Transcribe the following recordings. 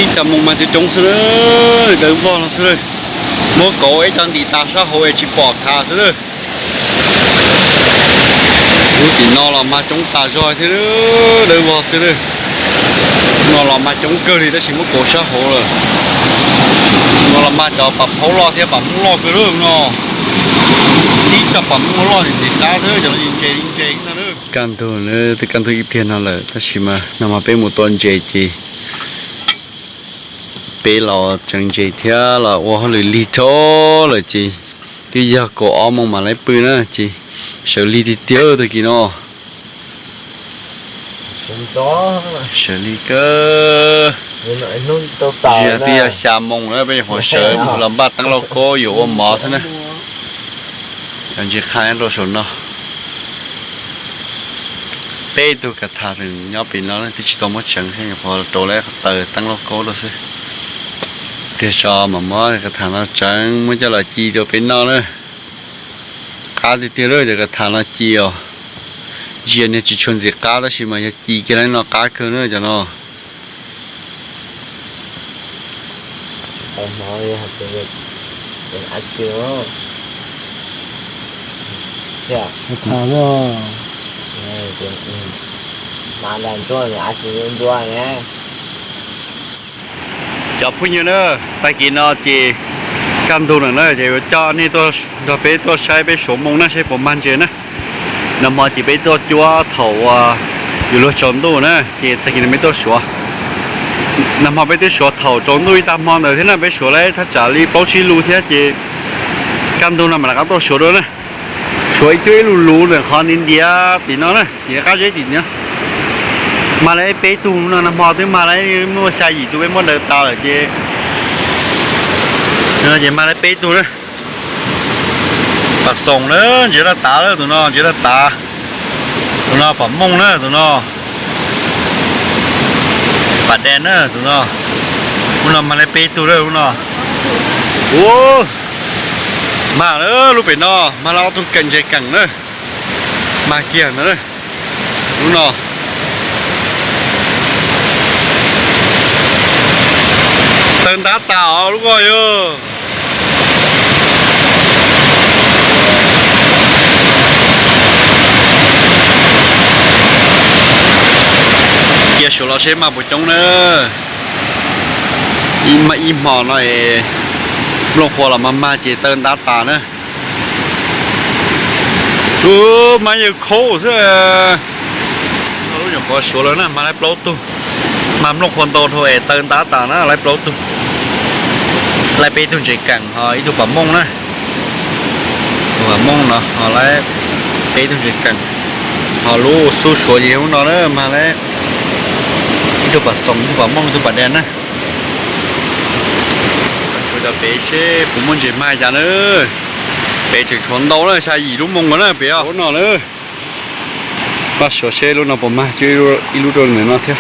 Ib co moo mas coob coob xwb lawm, dawb vog no xwb lawm. Muab kauv ib co ntim tas sab hauv es tsis pom khav xwb lawm. Lub tim no los mag coob tas zog thiab, dawb vog xwb lawm. No los mag coob kawg li tab sis muab kauv sab hauv lawm. No los mag cov pam phaub loj thiab pam hmoob loj kawg lawm no. Ib co pam hmoob loj ntxim qab xwb, cov no ntses li ntses no. Kaj ntug, twb kaj ntug ib pliag no lawm tab sis mas nag hmo peb mus tua ntses ces peb los tseev ntses thiab los ua hauj lwm lig dhau lawm ces twb yog kaum ob moos mam li pw na ces sawv lig tiag tiag tag kis no. Sawv lig kawg. Twb yog xya moos na peb nyuam qhuav sawv los npaj teeb lauj kaub yuav ua mov xwb na. Cov ntses qha rau saum no. Peb tug ka tha nws nyob pem no twb tsis tau muab tseev thiab, nyuam qhuav rau lawv taws teeb lauj kaub rau xwb. Tiag tso mam muab ka tha no tseev muab coj los ci rau peb noj na. Qab tiag tiag lawm cov ka tha no ci os. Ntsia niag tsis tshua ntxim qab tab sis mas yog ci kiag li no qab kawg na cov no. Cov phooj ywg na, tag kis no ces kaj ntug lawm na ces yuav coj nej tuaj nrog peb tuaj saib peb suav moo na seb puas mag ntses na. Nag hmo ces peb tuaj cuab thaum uas yuav luag tsaus ntuj na ces tag kis no peb tuaj suav. Nag hmo peb twb suav thaum tsaus ntuj ib tag hmo ntawd thiab na, peb suav lawm thaj tsam li plaub tsib lub thiab ces kaj ntug no mam rov qab tuaj suav dua na. Suav ib cuab ib lub lub ntawm qhov ntiav ntiav tim no na, tim qab zeb tim no. Mag lawm peb tug no, nag hmo twb mag lawm muaj xya yim tus peb muab daws tas lawm ces, ces mag lawm peb tug na. Pam xoom na, ntses laj tav lawm tus no, ntses laj tav. Tus no pam mooj na, tus no pam dej na, tus no. Lub no mag lawm peb tug na lub no. Ua, mag lawm lub pem no, mag lawm ob tug keem ntses keem na. Mag kiag ntawd na. Lub no taw ntab tas os lub ko yog. Cia suav los seb mag puas coob na. Ib hmo no es nplooj qhuav los mag mag ces taw ntab tas na. Ub, mas yawg khaub xwb. Lub nyuam qhuav suav lawm na, mag lawm plaub tug. Mag nplooj qhuav ntau dhau es taw ntab tas na, lawm plaub tug. Lawm peb tug ntses keem ho ib tug pam mooj na. Tus pam mooj no ho lawm peb tug ntses keem. Ho lub xub suav ces lub no na, mag lawm ib tug pam xoom, ib tug pam mooj, ib tug pam dej na. Suav cov pem seb puas muaj ntses mag cas na. Pem tseem tshuav ntau na, xya yim lub moo na pem os. Lub no na. Pab suav seb lub no puas mag, ib lub rau ntawm no thiab.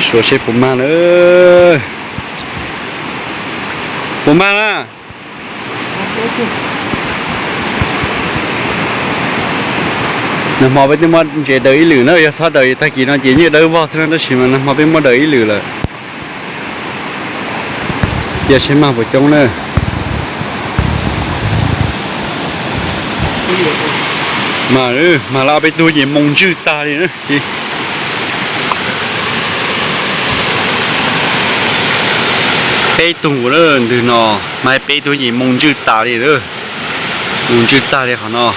Suav seb puas mag na. Puas mag na? Nag hmo peb twb muab ntses daws ib lwm na, yog txhob daws tag kis no ces yeej dawb vog xwb na, tab sis mas nag hmo peb muab daws ib lwm lawm. Cia seb mag puas coob na. Mag, mag lawm ob peb tug ces moo ntswj tag li na. Peb tug na, ntwg no mag peb tug ces moo ntswj tas li na. Moo ntswj tag li qhov no.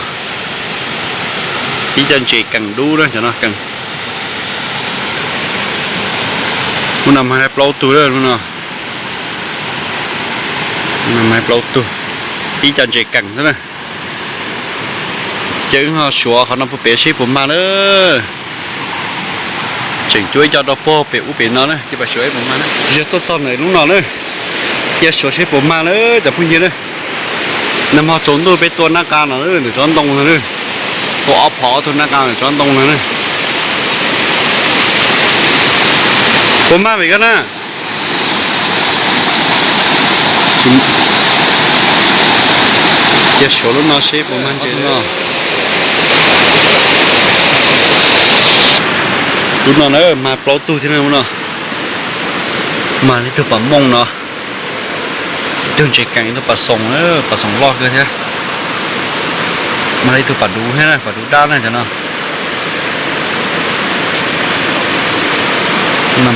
Ib co ntses keem dub na, cov no keem. Lub no mag plaub tug lawm, lub no mag plaub tug. Ib co ntses keem xwb na. Ces wb ho suav qhov no puag pem seb puas mag na. Tseem cuab ib co rau puag pem ub pem no na, ces pab suav ib puas mag na. Yog tuaj txog ntawm lub no na, cia suav seb puas mag na cov phooj ywg na. Nag hmo tsaus ntuj peb tua nab qa no ntawm tsob ntoo no na. Tua ob phom ob tug nab qa ntawm tsob ntoo no na. Puas mag pem ko na? Cia suav lub no seb puas mag ntses no. Lub no na mag plaub tug thiab na lub no. Mag li tug pam mooj no, tug ntses keem, tug pam xoom, pam xoom loj kawg thiab. Mag li tug pam duv thiab, pam duv dab na cov no.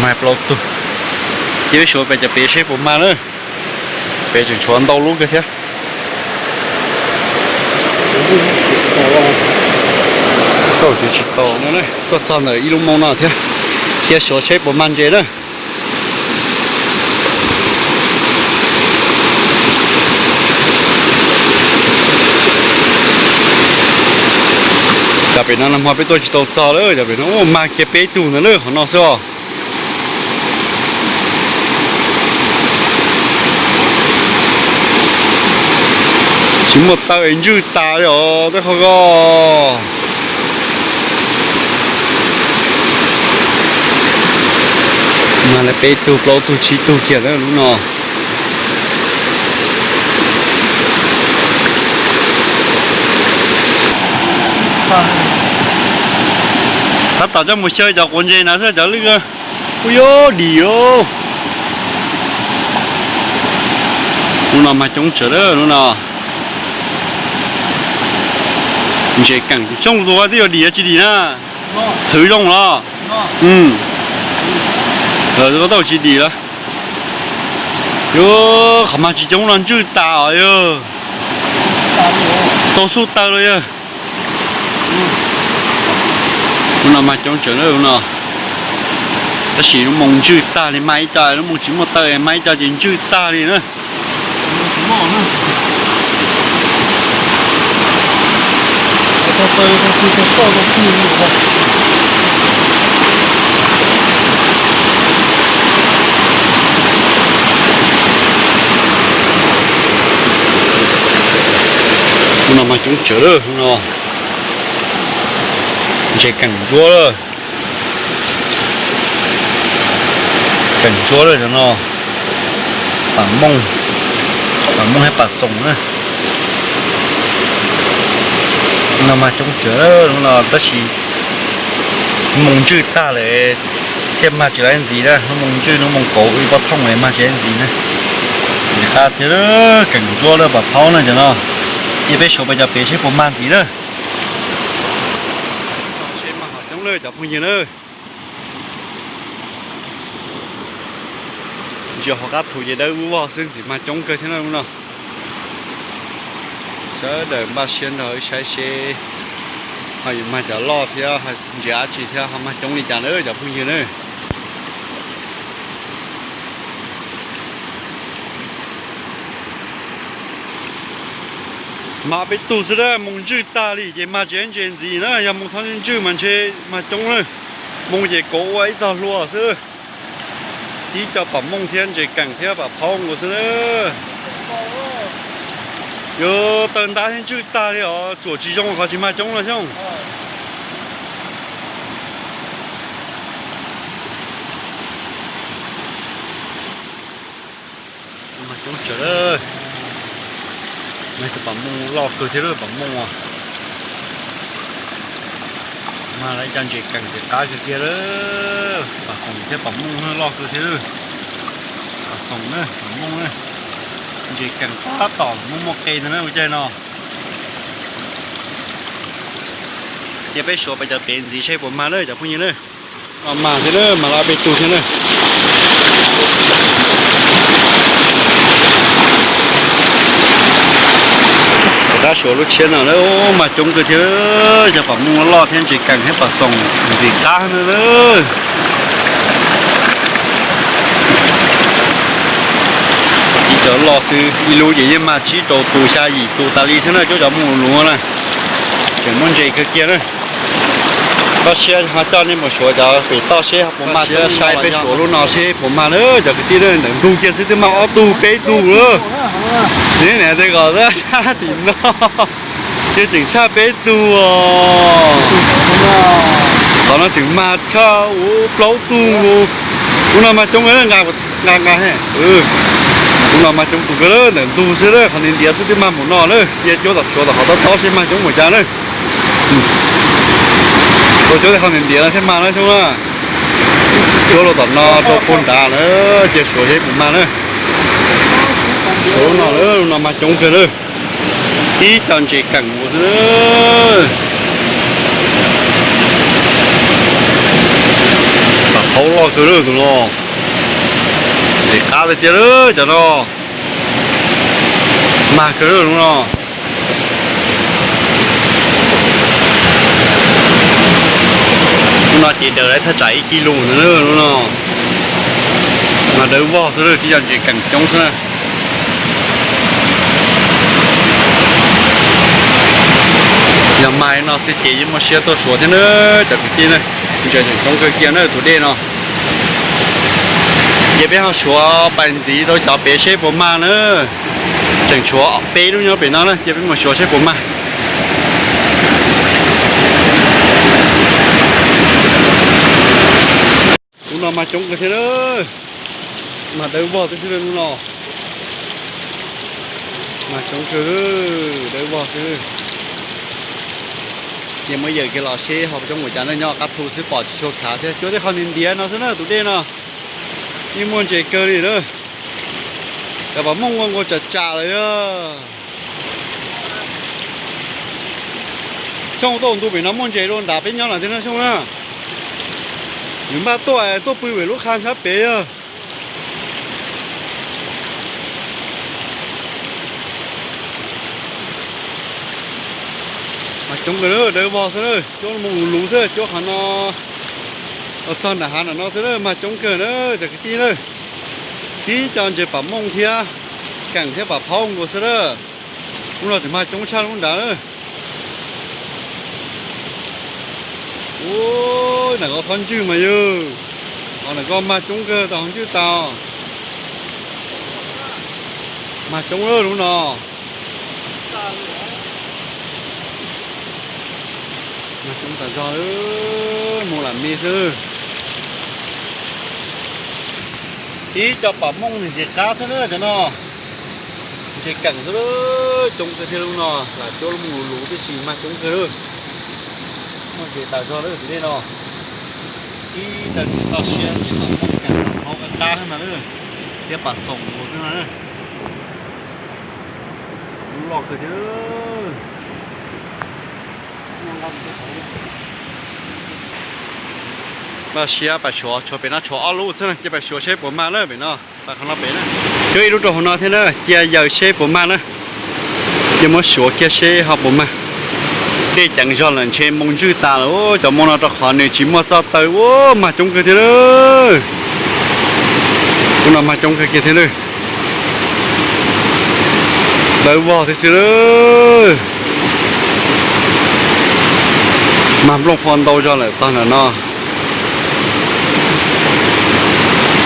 Mag plaub tug. Ces peb suav pem cov pem seb puas mag na. Pem tseem tshuav ntau lub kawg thiab. Tuaj txog ntawm ib lub mooj no thiab, cia suav seb puas mag ntses na. Cov pem no nag hmo peb tuaj tsis tau txog lawm, cov pem no mag kiag peb tug ntawd na, qhov no xwb os. Tsis muaj taw es ntswj tas li os, tej qhov ko. Mag li peb tug plaub tug tsib tug kiag lawm lub no. Tab tom coj mus xyaw cov quav ntses na xwb cov lwj. Ua yuav dim. Lub no mag coob tsawv lawm lub no. Ntses keem coob tus twb yuav dim yuav tsis dim na. Thwv zoo los. Lawv tau tsis dim lawm. Yuav qhov mag tsis coob no ntswj tas os yawg. Tau xub taw los yawg. Lub no mag coob tsawv lawm lub no. Tab sis lub moos ntswj tag li, mag ib co lub moos tsis muaj taw, mag ib co ces ntswj tag li na. Lub no mag coob tsawv lawm lub no. Ntses keem ntsuab lawm. Keem ntsuab lawm cov no. Pam mooj, pam mooj thiab pam xoom na. No mag coob tsawv lub no tab sis moos ntswj tag lawm thiaj mag tsis laib ntxiv na. Lub moos ntswj, lub moos kauv ib pob thooj es mag tsis laib ntxiv na. Ntses qab thiab, keem ntsuab lawm pam phaub na cov no. Cia peb suav pem cov pem seb puas mag ntxiv na. Coob lawm cov phooj ywg na. Ntsia hauv qab thu ces dawb vog xwb, ntxim mag coob kawg thiab na lub no. Sawv daws npaj siab nrog wb saib seb ho yuav mag cov loj thiab ntses dab tsi thiab ho mag coob li cas na cov phooj ywg na. Mag peb tug xwb na, moos ntswj tag li ces mag tsis ntses ntxiv na, yog moos txhob ntswj mas ntshe mag coob na. Moos ces kauv ua ib txog hlua xwb. Tib co pam mooj thiab ntses keem thiab pam phaub nkaus xwb na. Yuav taw ntab thiab ntswj tag li os, tsuam tsis zoo qhov tsis mag coob no xyoo. Mag coob tsawv lawm. Mag tus pam mooj loj kawg thiab lawm pam mooj. Mag lawm ib co ntses keem ntses qab kawg kiag lawm. Pam xoom thiab pam mooj loj kawg thiab lawm. Pam xoom na pam mooj na. Ntses keem tab tom muaj muaj qe ntag na ua caij no. Cia peb suav pem cov pem ntxiv seb puas mag na cov phooj ywg na. Mag thiab na, mag lawm peb tug thiab na. Rov qab suav lub tshiab no na, mag coob kawg thiab, cov pam mooj loj thiab ntses keem thiab pam xoom ntxim qab na. Ib cov loj xwb, ib lub ces yeej mag tsib rau tus xya yim tus tas li xwb na, cov cov mooj luv na. Tseem muaj ntses kawg kiag na. Toj siab ho coj nej mus suav cov pem toj seb puas mag thiab, saib peb suav lub no seb puas mag na cov kwv tij na, ntawm ntug kiag xwb twb mag ob tug peb tug lawm. Neb niam tes kom sab tim no, cia tseem tshaj peb tug os. Tom no tseem mag tshaj ua plaub tug. Lub no mag coob nqa nqa nqa, lub no mag coob tus kawg ntawm ntug xwb, qhov ntiav ntiav xwb twb mag mus no na, cia cuab tom suav tom qhov tob tob seb mag coob mus cas na. Tau cuab tej qhov ntiav ntiav no thiaj mag na xyoo na. Cuab los tom no rau puag nrad lawm, cia suav seb puas mag na. Suav no lawm, no mag coob kawg lawm. Tib co ntses keem mus xwb. Pam phaub loj kawg lawm tus no. Ntses qab tiag tiag lawm cov no. Mag kawg lub no. Lub no ces daws lawm thaj tsam ib kis lus ntawd lub no. Mas dawb vog xwb, tib co ntses keem coob xwb na. Yog mag no xwb ces yeej muaj siab tuaj suav thiab na cov kwv tij na. Ntses tseem coob kawg kiag na tus dej no. Ces peb ho suav pais ntxiv rau cov pem seb puas mag na. Tseem tshuav peb lub nyob pem no na, cia peb mus suav seb puas mag. Lub no mag coob kawg thiab lawm. Mag dawb vog tib xwb lub no. Mag coob kawg, dawb vog xwb. Ces muab yawm kiag los seb ho coob npaum cas na, nyob qab thu xwb pom tsis tshua khav thiab, cuab tej qho ntiav ntiav no xwb na tus dej no. Yeej muaj ntses kawg li lawm. Cov pam mooj nqua nqua tsam tsam lawm yog. Xyoo tuaj ntu pem no muaj ntses dua nrad peb nyob lawm thiab na Xyoo na. Yus npaj tuaj tuaj pw pem lub qha ntsab pem yog. Mag coob kawg na, dawb vog xwb na, cuab mus luv luv xwb, cuab qhov no los txog nram hav nram no xwb na, mag coob kawg na cov kwv tij na. Tib co ntses pam mooj thiab keem thiab pam phaub nkaus xwb na. Lub no tseem mag coob tshaj lub nrad na. Ua, nram ko qhov ntswj mas yog, qhov nram ko mag coob kawg tau qhov ntswj tau. Mag coob lawm lub no. Mag coob tas zog, mus lam me xwb. Tib co pam mooj ntses qab xwb na cov no. Ntses keem xwb, coob kawg thiab lub no, lam cuab lub mus luv luv tib si mag coob kawg lawm. Muaj ntses tas zog lawm tus dej no. Ib tag ntses toj siab ntses pam mooj keem pam phaub qab qab xwb no na, thiab pam xoom nkaus xwb no na. Lub loj kawg thiab. Npaj siab pais suav, tshuav pem no tshuav ob lub xwb na, cia pais suav seb puas mag na pem no. Pais qhov no pem na. Cuab ib lub rau hauv no thiab na, cia yawm seb puas mag na. Cia muab suav kiag seb ho puas mag. Dej ceev zog lawm ntshe moo ntswj tas lawm, cov moo no rau qhov nws tsis muaj txoj taw ua mag coob kawg thiab na. Lub no mag coob kawg kiag thiab na. Dawb vog tib xwb lawm. Mag nplooj qhuav ntau zog lawm tog ntawm no.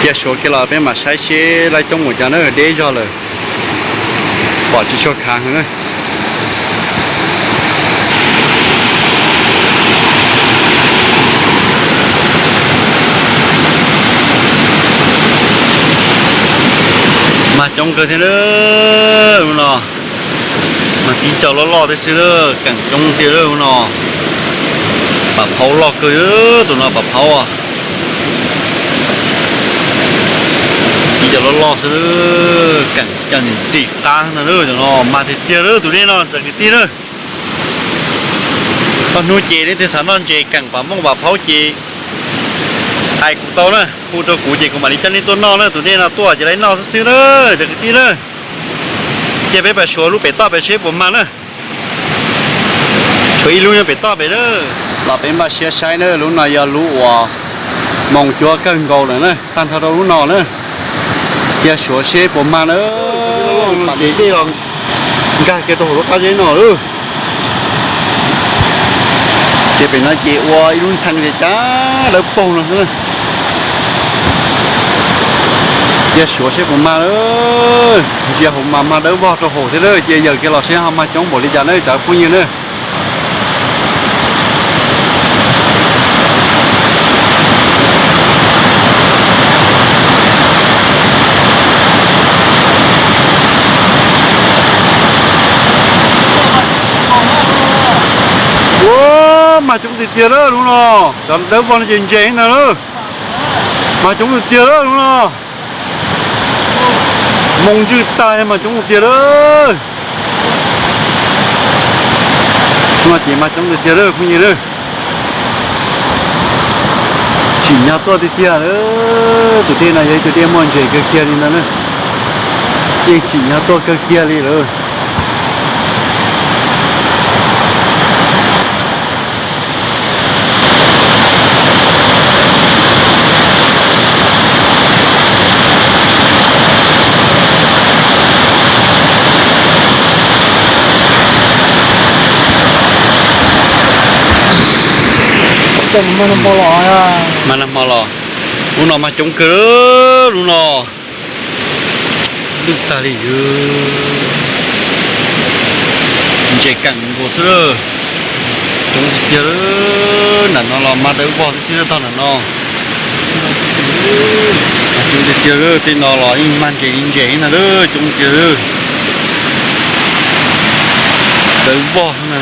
Cia suav kiag los peb mam saib seb laib coob mus cas na, deb zog lawm. Pom tsis tshua khav heev na. Mag coob kawg thiab lub no. Mas tib co loj loj tib xwb lawm, keem coob tiag lub no. Pam phaub loj kawg, tus no pam phaub. Tib co loj loj xwb, keem co ntxim qab no, cov no mas tiag tiag lub tus dej no cov kwv tij na. Txog hnub ces leej twg xav noj ntses keem pam mooj pam phaub ces hais kuv tau na, hu rau kuv ces kuv mam li coj nej tuaj noj na, tus dej no tuaj ces laib noj xwb xwb na, cov kwv tij na. Cia peb pais suav lub pem toj pem seb puas mag na. Tshuav ib lub nyob pem toj pem na. Los peb npaj siab saib na, lub no yog lub uas moo cuab kawg nkaus lawm na, tag nrho rau lub no na. Cia suav seb puas mag na. Pam dej los nkag kiag rau hauv lub qab zeb no lawm. Ces pem no ces ua ib lub ntxhee li cas dawb paug no xwb na. Cia suav seb puas mag lawm. Ntsia hauv mas mag dawb vog rau hauv thiab lawm, cia yawm kiag los seb ho mag coob npaum li cas na cov phooj ywg na. Ua, mag coob tiag tiag lawm lub no. Cov dawb vog no ces ntses na lawm. Mas coob tiag tiag lawm no. Moo ntswj tag mas coob tiag lawm. No ces mas coob tiag tiag lawm phooj ywg lawm. Tsim nyog tuaj tiag tiag lawm. Tus dej no yog ib tug dej muaj ntses kawg kiag li ntag na. Yeej tsim nyog tuaj kawg kiag li lawm. Mas nag hmo los, lub no mas coob kawg lub no. Lwj tag li. Ntses keem nkaus xwb lawm. Coob tiag tiag lawm. Nram no los mas dawb vog tib si tog nram no. Coob tiag tiag lawm, tej no los yeej mag ntses li ntses ntag lawm, coob tiag lawm. Dawb vog na.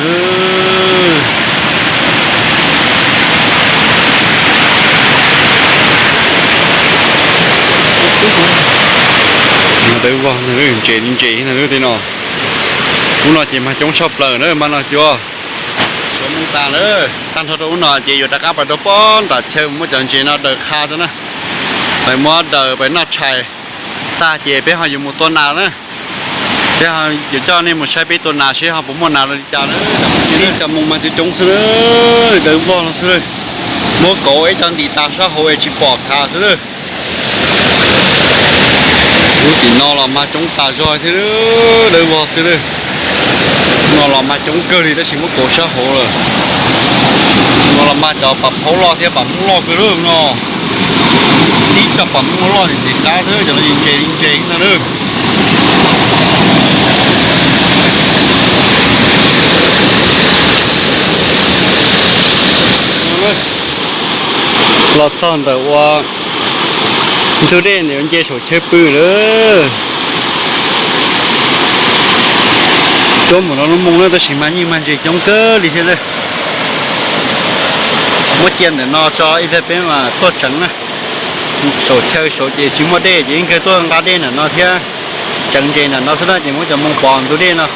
Dawb vog ntag, ntses li ntses ntag tej no. Ub no ces mag coob tshaj plaws na, mas no cuag suav moo tas lawm. Tag nrho rau ub no ces yuav rov qab pais rau pob nram chaw muab cov ntses no daws qha rau na. Pais muab daws pais noj tshais tag ces peb ho yuav mus tua nas na. Peb yuav coj nej mus saib peb tua nas seb ho puas muaj nas li cas na. Ib cov moo mas coob coob xwb, dawb vog no xwb. Muab kauv ib co ntim tas sab hauv es tsis pom khav xwb lawm. Lub tim no los mas coob tas zog thiab, dawb vog xwb lawm. No los mas coob kawg li tab sis muab kauv sab hauv lawm. No los mas cov pam phaub loj thiab pam hmoob loj kawg lawm no. Tib tsob pam hmoob loj ntxim qab xwb, cov no ntses li ntses ntag lawm. Los txog ntawm ua ntug dej ntawm yuav nce saum chaw pw lawm. Cuab mus no lub moo na tab sis mas yeej mag ntses coob kawg li thiab lawm. Muab cia ntawm no tso ib pliag peb mam tuaj tseev na. Saum chaw saud ces tsis muaj dej ces yeej kawg tuaj nqa dej ntawm no thiab tseev ntses ntawm no xwb na ces muab cov moo pov ntug dej no.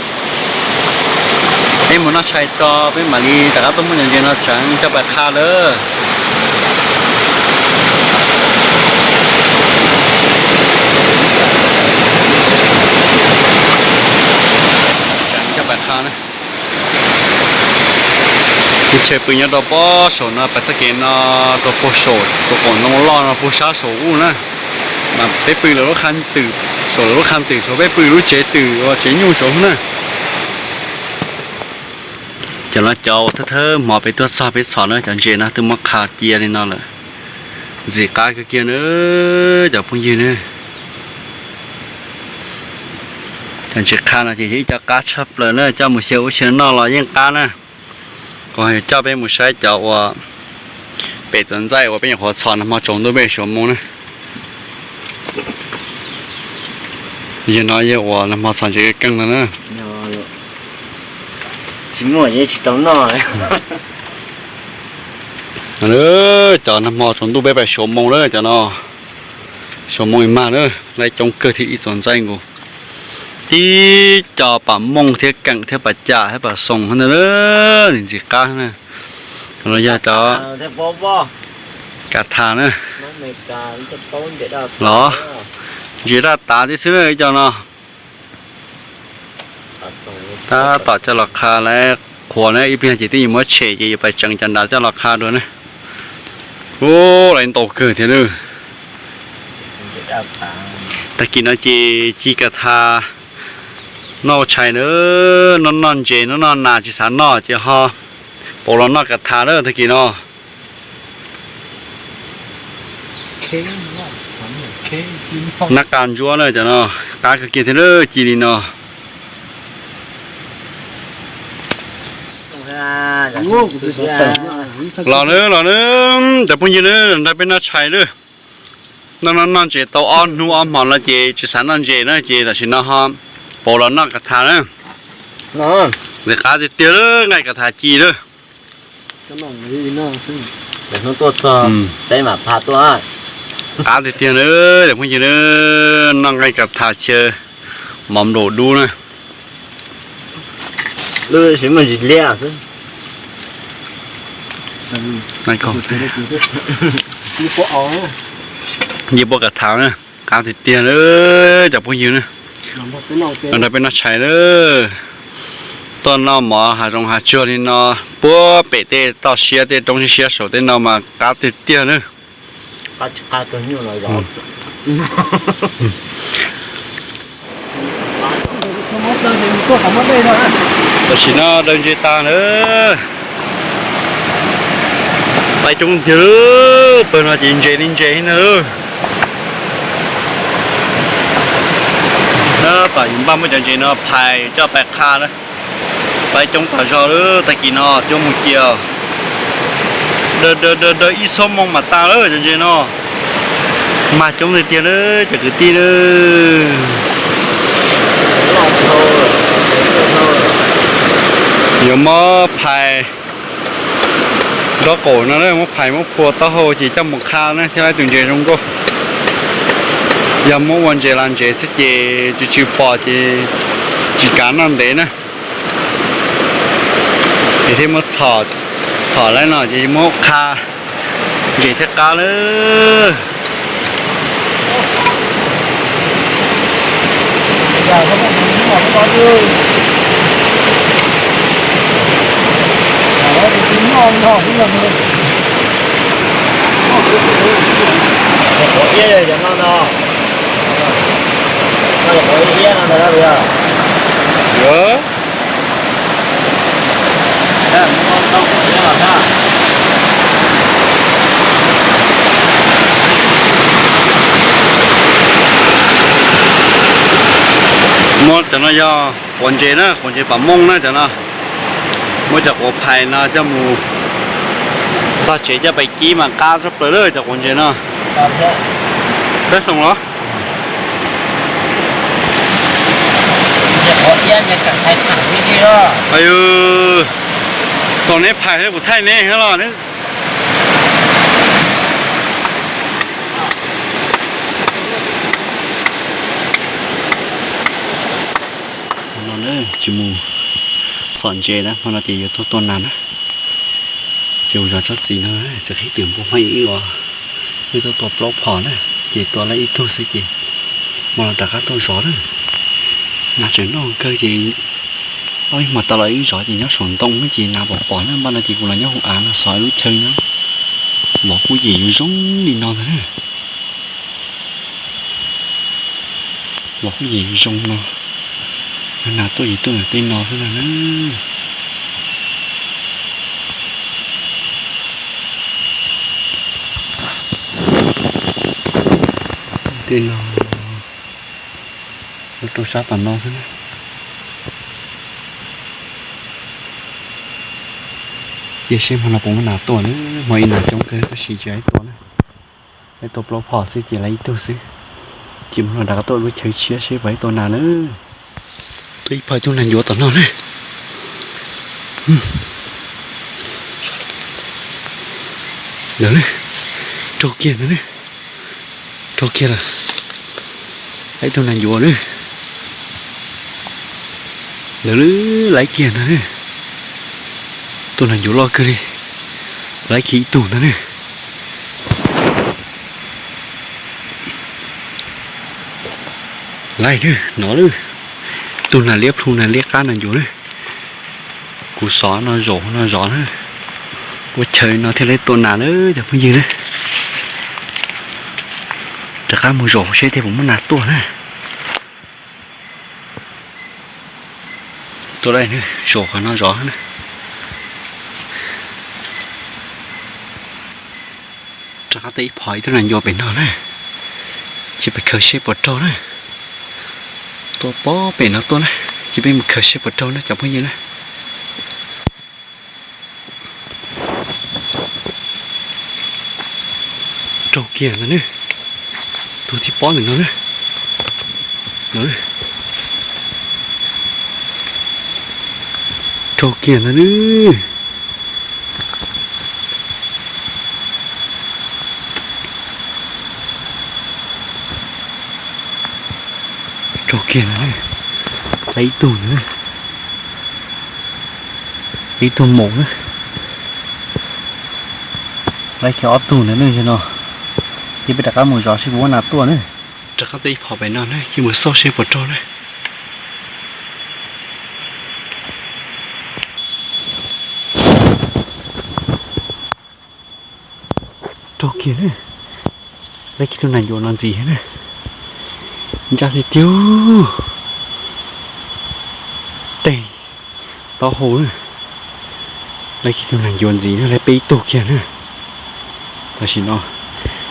Peb mus noj tshais tso peb mam li rov qab tuaj muab cov ntses no tseev coj pais qha lawm. Coj pais qha na. Chaw pw nyob rau pob saum no, pais txoj kev no rau puag saum tus qaum ntoo loj no puag sab saum ub na. Mas peb pw lawv lub qha twm, saum lawv lub qha twm saud, peb pw lub tsev twm uas tsev nyuj saud na. Cov no cov uas thawj thawj hmo peb tuaj txog peb txhom na, cov ntses no twb muab qha cia li no lawm. Ntxim qab kawg kiag na cov phooj ywg na. Cov ntses qha no ces yog ib co qab tshaj plaws na, coj mus xyaw ub xyaw no los yeej qab na. Kuv ho yuav coj peb mus saib cov uas pem txawv ntxaij uas peb nyuam qhuav txhom nag hmo tsaus ntuj peb suav moo na. Yog no yog uas nag hmo txhom ntses keej no na. Cov nag hmo tsaus ntuj peb pais suav moo na, cov no suav moo ib mag na, lawv coob kawg thiab ib txawv ntxaij nkaus. Tib co pam mooj thiab keem thiab pam cas thiab pam xoos ntawd na, ntxim qab na. Los yog cov kav thas na. Los ntses daj tav tib xwb na ib co no. Tab tom coj los qha lawv qhuav na, ib pliag ces twb yuav muab tshem ces yuav pais tseev cov nrad coj los qha dua na. Ub, lawv ntau kawg thiab lawm. Tag kis no ces ci kav thas noj ua tshais na, noj noj ntses noj noj nas tsis xav noj ces ho pauv los noj kav thas na tag kis no. Nab qa ntsuab na cov no, qab kawg kiag thiab na, ci li no. Los na, los na, cov phooj ywg na, nrog peb noj tshais na. Noj noj noj ntses tau ob hnub ob hmo no ces tsis xav noj ntses na ces tam sim no ho pauv los noj kav thas na. Ntxim qab tiag tiag, nqaij kav thas ci lawm. Hnub tuaj txog peb mam pha tuaj. Qab tiag tiag na, cov phooj ywg na, noj nqaij kav thas chaw mov nplaum dub na. Nce puab kav thas na, qab tiag tiag na, cov phooj ywg na. Nrog peb noj tshais na, tuaj noj mov hav zoov hav tsuag li no, puag pem tej toj siab tej roob siab saum tej no mas qab tiag tiag na. Tam sim no daws ntses tag na. Pais coob tiag, pawg no ces ntses li ntses na. Tab tom yuav npaj muab cov ntses no phais coj pais qha na. Pais coob tas zog lawm, tag kis no coj mus cia daws daws daws ib xuab moos mam tas lawm cov ntses no. Mag coob tiag tiag na cov kwv tij na. Yuav muab phais nraub qaum no na, muab phais muab phua taub hau ces coj mus qha na thiaj li tus ntses zoo nkauj. Yog muab ua ntses las ntsev xwb ces tsw tsw pom ces tsis kav noj ntev na. Ces thiaj muab txhom, txhom lawm no ces muab qha ntses thiaj qab lawm. Muab cov no yog quav ntses na, quav ntses pam mooj na cov no. Muab cov quav phais no coj mus txog tsev coj pais kib mas qab tshaj plaws lawm cov quav ntses no. Peb xoom los? Xoom neb phais thiab kuv thaij neb los neb. No tsis mus xom ntses na, hmo no ces yuav tuaj tua nas na. Ces mus zov tsob txiv no, txiv qhib twm npua hmab ib os, wb tuaj tua plaub phom na, ces tua lawm ib tug xwb ces hmo no rov qab tuaj zov na. Nas tseem noj kawg ces ob ib hmo tas los wb zov ces nyob saum ntoo ces nas pom pom na, npaj no ces kuv los nyob hauv av no xov lub chaw nyob. Vov kuj yim zoo zoo li no ntag na. Vov kuj yim zoo no. Nas tuaj ces tuaj ntawm tej no xwb na. Tej no rau sab tom no xwb na. Cia seb hmo no puas muaj nas tuaj na, hmo ib nas coob kawg tab sis tsis ib tua na. Ib tua plaub phom xwb ces lawm ib tug xwb. Ces hmo no rov qab tuaj lub chaw tshiab seb puas ib tua nas na. Tuaj ib phom ib tug nas ncuav tom no na. Ntawd na, raug kiag ntawd na. Raug kiag lawm. Ib tug nas ncuav na. Ntawd lawm, laiv kiag ntag na. Tus nas ncuav loj kawg li. Laiv kiag ib tug ntag na. Laiv na, no lawm. Tus nas liab plhu nas liab qab nas ncuav na. Kuv xov no zaum no zov na. Ua chaw no thiaj li tua nas na cov phooj ywg na. Rov qab mus zaum seb thiaj puas muaj nas tuaj na. Tua lawm, zaum qhov no zov na. Rov qab tua ib phom ib tug nas ncuav pem no na. Ces peb khaws seb puas raug na. Tua pob pem no tuaj na, ces peb mus khaws seb puas raug na cov phooj ywg na. Raug kiag ntag na. Tus thib pob ntawm no na. Raug kiag ntag na. Kiag na, peb tug na, peb tug maum na, lawv kiag ob tug na ne no, ces peb rov qab mus zov seb puas muaj nas tuaj na. Rov qab tau ib phom pem no na, cia mus xauj seb puas raug na. Raug kiag na, lawv kiag tus nas ncuav no ntxiv na, ncaj tiag tiag. Tej taub hau na, lawv kiag tus nas ncuav ntxiv na, lawv peb tug kiag na. Tam sim no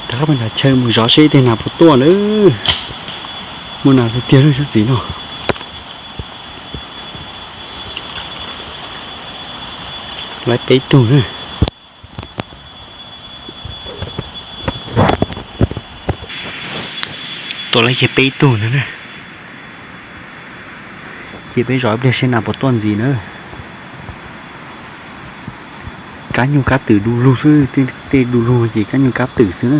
rov qab pem nram chaw mus zov seb tej nas puas tuaj na, muaj nas tiag tiag lawm tsob txiv no. Lawv peb tug na. Tuaj lawv kiag peb tug ntag na. Ces peb zov ib pliag seb nas puas tuaj ntxiv na. Kab nyuj kab twm du lug xwb, tej du lug ces kab nyuj kab twm xwb na.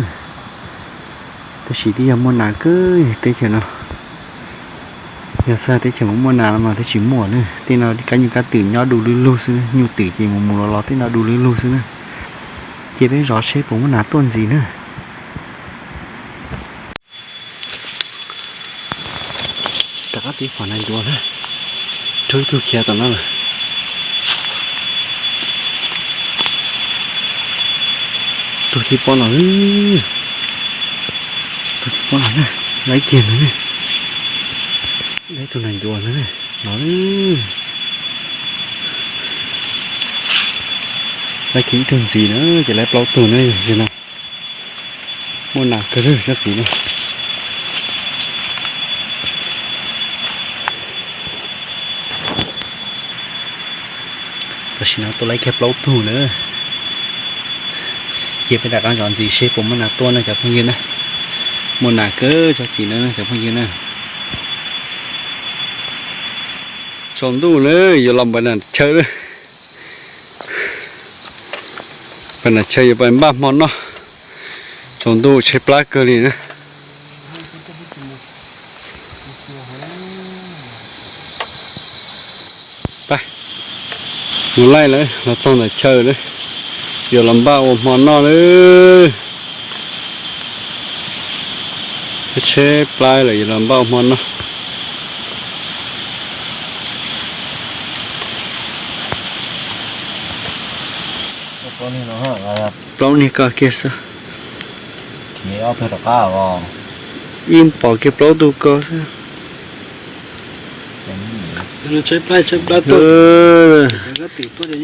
Tab sis twb yog muaj nas kawg teb chaws no. Yog xwb teb chaws muaj nas no mas twb tsis muaj na, tej no kab nyuj kab twm nyob du lug lug xwb, nyuj twm ces mus mus los los tej no du lug lug xwb na. Ces peb zov seb puas muaj nas tuaj ntxiv na. Rov qab tib phom nas ncuav na, raug ib tug khiav tom no lawm. Tus thib pob no, tus thib pob no na, lawv kiag ntag na, lawv tus nas ncuav ntag na, no. Lawv kiag ib tug ntxiv na, ces lawv plaub tug na, yog no. Muaj nas kawg lawm tsob txiv no. Tam sim no tuaj lawv kiag plaub tug na. Cia peb rov qab zov ntxiv seb puas muaj nas tuaj na cov phooj ywg na. Muaj nas kawg tsob txiv no cov phooj ywg na. Tsaus ntuj na, yuav los npaj nas chaw na. Npaj nas chaw yuav pais npaj hmo noj. Tsaus ntuj tshaib plab kawg li na. Mus laij lawm, los txog ntawm chaw lawm, yuav los npaj ua hmo noj lawm. Tshaib plab lawm yuav los npaj ua hmo noj. Plaub niag ko kiag xwb. Ib pom kiag plaub tug ko xwb.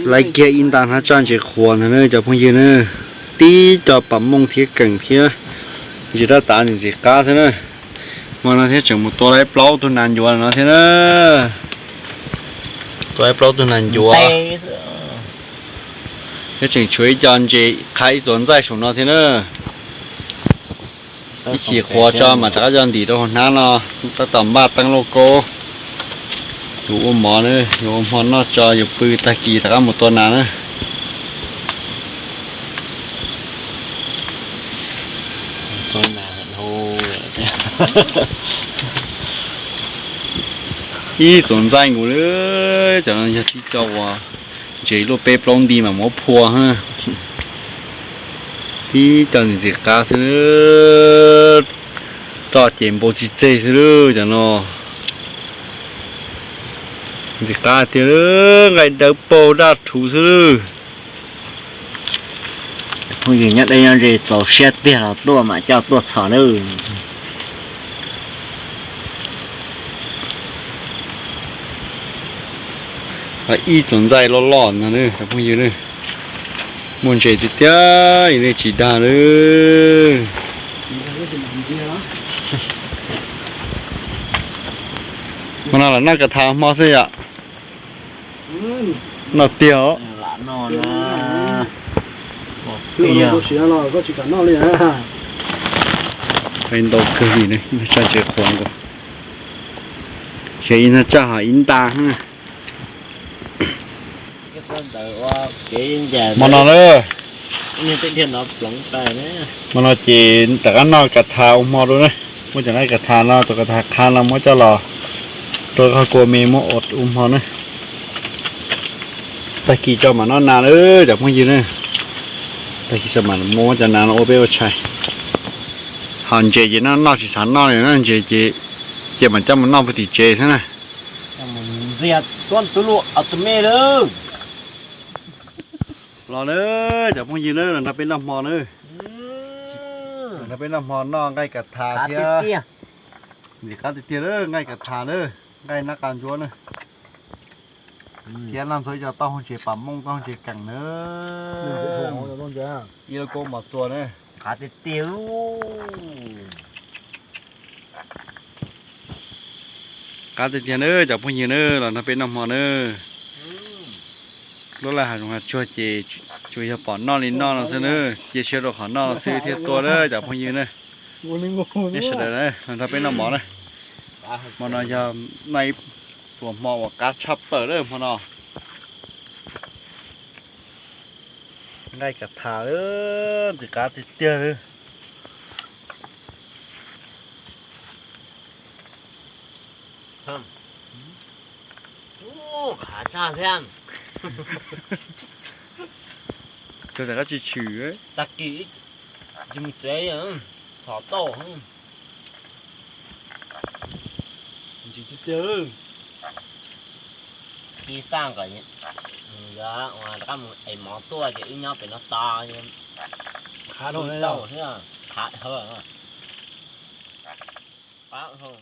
Laiv kiag ib nta hnab tsaj ntses qhuav ntag na cov phooj ywg na. Tib co pam mooj thiab keem thiab ntses rab tav ntxim qab xwb na. Hmo no thiab tseem mus tua laiv plaub tug nas ncuav no thiab na. Tua laiv plaub tug nas ncuav thiab tseem tshuav ib co ntses qhaib ib txuas ntxaij saum no thiab na. Ib chim qhuav tso mas rov qab coj ntim rau hauv hnab no, tab tom npaj teeb lauj kaub. Yuav ua mov na, yuav ua hmo noj tso yuav pw tag kis rov qab mus tua nas na. Ib txuas ntxaij nkaus li, cov no yog tib co uas ntses luaj peb plaub nti mas muab phua. Tib co ntxim ntxim qab xwb, roj ces npau txi txeg xwb cov no. Ntxim qab tiag, nqaij dawb paug daj rhuv xwb. Phooj ywg nyob deb nyob ze txaus siab tiag los tuaj mam coj tuaj txhom nawb. Ib txuas ntxaij loj loj no cov phooj ywg, muaj ntses tiag tiag, nej tsis dag lawm. Hmo no los noj kas thas hmo xwb yom. Noj tiag os. Ntau kawg li, tsaj ntses qhuav nkaus. Ces ib hnab tsaj ho ib nta. Hmo no na, hmo no ces rov qab noj kas thas ua hmo dua na. Muab cov nqaij kas thas no, cov kas thas qha no muab coj los rau qhov kua me muab ua ub hmo na. Tag kis tso mam noj nas lawm cov phooj ywg na. Tag kis tso mam muab cov nas no ua peb ua tshais. Ho ntses ces noj noj tsis xav noj li na, ntses ces cia mam coj mus noj puag tim tsev xwb na. Los na cov phooj ywg na, los nrog peb noj hmo na. Los nrog peb noj hmo noj nqaij kas thas thiab. Ntxim qab tiag tiag na, nqaij kas thas na, nqaij nab qa ntsuab na. Thiab noj ntxuav ib co taub hau ntses pas mooj, taub hau ntses keem na. Ib lub koob mos txua na. Qab tiag tiag na cov phooj ywg na, los nrog peb noj hmo na. Lub laj hav zoov hav tsuag ces tsuas yog pom noj li noj no xwb na, cia siab rau qhov noj no xwb thiaj tuaj na cov phooj ywg na. Peb sawv daws na los nrog peb noj mov na. Hmo no yog noj ib pluas hmo uas qab tshaj plaws na hmo no. Nqaij kas thas ntxim qab tiag tiag li. Qab tshaj thiab. Tsis tshwm. Tag kis mus tsev, thov tau. Ntxim tiag tiag. Ib xaj kom yuav rov qab mus ev mov tuaj ces wb nyob pem no tos. Qab dhau thiab, qab dhau.